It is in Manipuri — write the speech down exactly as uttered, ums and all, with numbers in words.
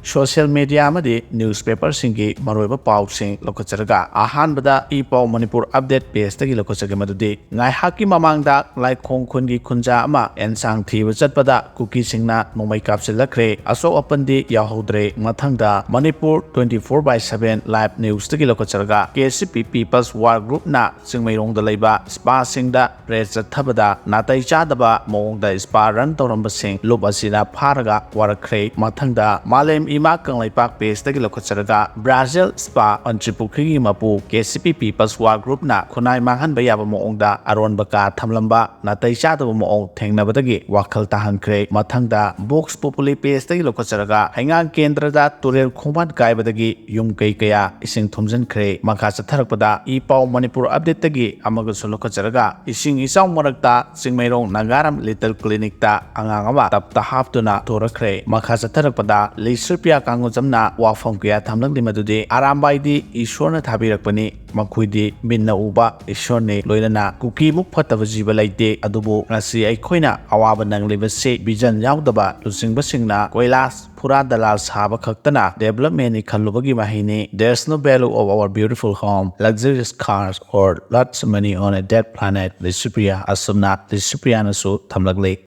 ꯁꯣꯁꯤꯌꯦꯜ ꯃꯦꯗꯤꯌꯥ ꯑꯃꯗꯤ ꯅ꯭ꯌꯨꯁꯄꯦꯄꯔꯁꯤꯡꯒꯤ ꯃꯔꯨꯑꯣꯏꯕ ꯄꯥꯎꯁꯤꯡ ꯂꯧꯈꯠꯆꯔꯒ, ꯑꯍꯥꯟꯕꯗ ꯏ ꯄꯥꯎ ꯃꯅꯤꯄꯨꯔ ꯑꯞꯗꯦꯠ ꯄꯦꯖꯇꯒꯤ ꯂꯧꯈꯠꯆꯒꯦ꯫ ꯃꯗꯨꯗꯤ ꯉꯥꯏꯍꯥꯛꯀꯤ ꯃꯃꯥꯡꯗ ꯂꯥꯏꯈꯣꯡ ꯈꯨꯟꯒꯤ ꯈꯨꯟꯖꯥ ꯑꯃ ꯑꯦꯟꯁꯥꯡ ꯊꯤꯕ ꯆꯠꯄꯗ ꯀꯨꯀꯤꯁꯤꯡꯅ ꯅꯣꯡꯃꯩ ꯀꯥꯞꯁꯤꯜꯂꯛꯈ꯭ꯔꯦ꯫ ꯑꯁꯣꯛ ꯑꯄꯟꯗꯤ ꯌꯥꯎꯍꯧꯗ꯭ꯔꯦ꯫ ꯃꯊꯪꯗ Manipur twenty four by seven live newsꯇꯒꯤ ꯂꯧꯈꯠꯆꯔꯒ, K C P People's War Groupꯅ ꯆꯤꯡꯃꯩꯔꯣꯡꯗ ꯂꯩꯕ ꯁ꯭ꯄꯥꯁꯤꯡꯗ ꯔꯦꯗ ꯆꯠꯊꯕꯗ ꯅꯥꯇꯩ ꯆꯥꯗꯕ ꯃꯑꯣꯡꯗ ꯁ꯭ꯄꯥ ꯔꯟ ꯇꯧꯔꯝꯕꯁꯤꯡ ꯂꯨꯞ ꯑꯁꯤꯅ ꯐꯥꯔꯒ ꯋꯥꯔꯛꯈ꯭ꯔꯦ꯫ ꯃꯊꯪꯗ ꯃꯥꯂꯦꯝ ꯏꯃꯥ ꯀꯪꯂꯩꯄꯥꯛ ꯄꯦꯖꯇꯒꯤ ꯂꯧꯈꯠꯆꯔꯒ, ꯕ꯭ꯔꯥꯖꯤꯜ ꯁ꯭ꯄꯥ ꯑꯟꯆꯨꯄꯨꯈ꯭ꯔꯤꯒꯤ ꯃꯄꯨ K C P People's War Groupꯅ ꯈꯨꯟꯅꯥꯏ ꯃꯥꯡꯍꯟꯕ ꯌꯥꯕ ꯃꯑꯣꯡꯗ ꯑꯔꯣꯟꯕ ꯀꯥ ꯊꯝꯂꯝꯕ ꯅꯥꯇꯩ ꯆꯥꯗꯕ ꯃꯑꯣꯡ ꯊꯦꯡꯅꯕꯗꯒꯤ ꯋꯥꯈꯜ ꯇꯥꯍꯟꯈ꯭ꯔꯦ꯫ ꯃꯊꯪꯗ Vox Populi ꯄꯦꯖꯇꯒꯤ ꯂꯧꯈꯠꯆꯔꯒ, ꯍꯩꯉꯥꯡ ꯀꯦꯟꯗ꯭ꯔꯗ ꯇꯨꯔꯦꯜ ꯈꯣꯡꯕꯥꯟ ꯀꯥꯏꯕꯗꯒꯤ ꯌꯨꯝ ꯀꯩ ꯀꯌꯥ ꯏꯁꯤꯡ ꯊꯨꯝꯖꯤꯟꯈ꯭ꯔꯦ꯫ ꯃꯈꯥ ꯆꯠꯊꯔꯛꯄꯗ ꯏ ꯄꯥꯎ ꯃꯅꯤꯄꯨꯔ ꯑꯞꯗꯦꯠꯇꯒꯤ ꯑꯃꯒꯁꯨ ꯂꯧꯈꯠꯆꯔꯒ, ꯏꯁꯤꯡ ꯏꯆꯥꯎ ꯃꯔꯛꯇ ꯆꯤꯡꯃꯩꯔꯣꯡ ꯅꯥꯒꯥꯔꯝ ꯂꯤꯇꯜ ꯀ꯭ꯂꯤꯅꯤꯛꯇ ꯑꯉꯥꯡ ꯑꯃ ꯇꯞꯇ ꯍꯥꯞꯇꯨꯅ ꯊꯣꯔꯛꯈ꯭ꯔꯦ꯫ ꯃꯈꯥ ꯆꯠꯊꯔꯛꯄꯗ ꯂꯤꯁꯨꯄ꯭ꯔꯤꯌꯥ ꯀꯥꯡꯒꯨꯖꯝꯅ ꯋꯥꯐꯝ ꯀꯌꯥ ꯊꯝꯂꯛꯂꯤ, ꯃꯗꯨꯗꯤ ꯑꯔꯥꯝꯕꯥꯏꯗꯤ ꯏꯁꯣꯔꯅ ꯊꯥꯕꯤꯔꯛꯄꯅꯤ, ꯃꯈꯣꯏꯗꯤ ꯃꯤꯠꯅ ꯎꯕ ꯏꯁꯣꯔꯅꯤ, ꯂꯣꯏꯅꯅ ꯀꯨꯀꯤꯃꯨꯛ ꯐꯠꯇꯕ ꯖꯤꯕ ꯂꯩꯇꯦ, ꯑꯗꯨꯕꯨ ꯉꯁꯤ ꯑꯩꯈꯣꯏꯅ ꯑꯋꯥꯕ ꯅꯪꯂꯤꯕꯁꯤ ꯚꯤꯖꯟ ꯌꯥꯎꯗꯕ ꯂꯨꯆꯤꯡꯕꯁꯤꯡꯅ ꯀꯣꯏꯂꯥꯁ ꯐꯨꯔꯥ ꯗꯂꯥꯜ ꯁꯥꯕ ꯈꯛꯇꯅ ꯗꯦꯕꯂꯞꯃꯦꯟꯅꯤ ꯈꯜꯂꯨꯕꯒꯤ ꯃꯍꯩꯅꯤ꯫ There's no value of our beautiful home, luxurious cars or lots of money on a dead planet, ꯂꯤꯁꯨꯄ꯭ꯔꯤꯌꯥ꯫ ꯑꯁꯨꯝꯅ ꯂꯤꯁꯨꯄ꯭ꯔꯤꯌꯥꯅꯁꯨ ꯊꯝꯂꯛꯂꯤ꯫